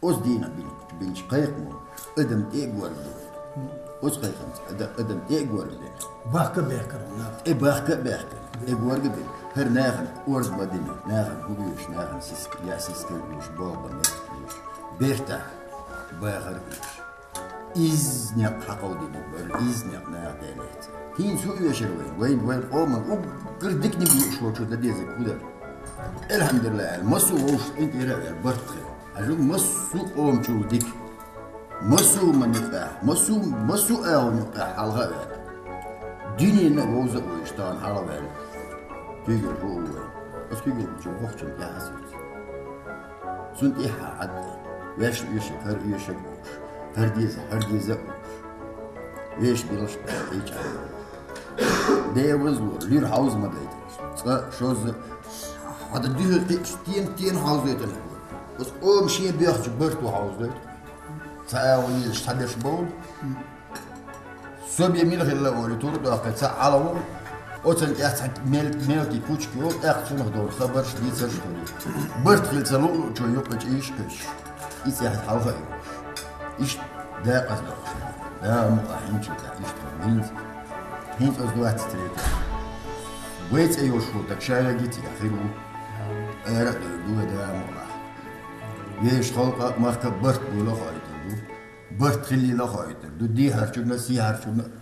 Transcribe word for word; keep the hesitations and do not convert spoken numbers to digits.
Оцу дийнахь бин-, бинчу кхайкхамо адам тӀе а горга бина. Оцу кхайкхамца ада-, адам тӀе а горга бина. Бахка а бехкара ву нах. ТӀе бахка а бехкара. ТӀе горга бина. ХӀара нахана орда ма дина, нахана хӀун оьшу, нахана сиска, я сиска оьшу, болх бан меттиг оьшу. Бертахь бахар оьшу. Изза некъ хьакховдийна бара, изза некъ наха делаьцна. ХӀинца хӀун оьшура вайна? Вайна, вайн къоман уггар диканиг лууш волчо дан дезарг хӀун дара? Элхьамдулиллахь аьлла, массо а вовшашна тӀера а ваьлла, барт хир. Хьажал, массо а къомачул дика. Массо а ма никъахь, массо а, массо а агӀон юкъахь хьалха а ваьлла. Дуьненна а вовза а вуьйш, тахана хьалха ваьлла. Куьйгалхо а ву вайн. Аса куьйгалхочун вахчун тӀаьхьа а суьйцу. Цунна тӀехьа хьадда. Ваьшна оьшург хӀара оьшург а олуш, хӀара деза, хӀара деза а олуш. Вешан белхаш тӀе чӀагӀдо. Ден вазло, луьра хьовза ма дайта. Цкъа, шозза, хьада дуьхьал кхиъча, стен-стен хьовзойтанаш бу. Оцу къома шен боьхначу барто хьовзадойту. Ца агӀо езаш цхьаберш бовла. Со бен мила хилла олий, тур а доккхий, цхьаъ хьалха ву. Оцунна тӀехь цхьа мел-, мелкий кучка йолу, тӀаккха цунах долу хабарш, дийцарш а хуьлу. Барт хила ца луучо юккъе чӀийш а кхуьссуш, и цӀехь хьалха а йолуш. Иштта декъаза доккхуш. Да, мукъа хӀинчу тӀехь иштта хӀинца. ХӀинца оцу двадцать третье. Вай цӀе йолуш волу стаг ша вегица хир ву. Ара а дойр ду вай, да, мукъа. Вешан халкъа а, махка а барт буйла а хоуьйтур ду. Барт хиллийла а хоуьйтур ду. Дехьарчунна а, сехьарчунна а.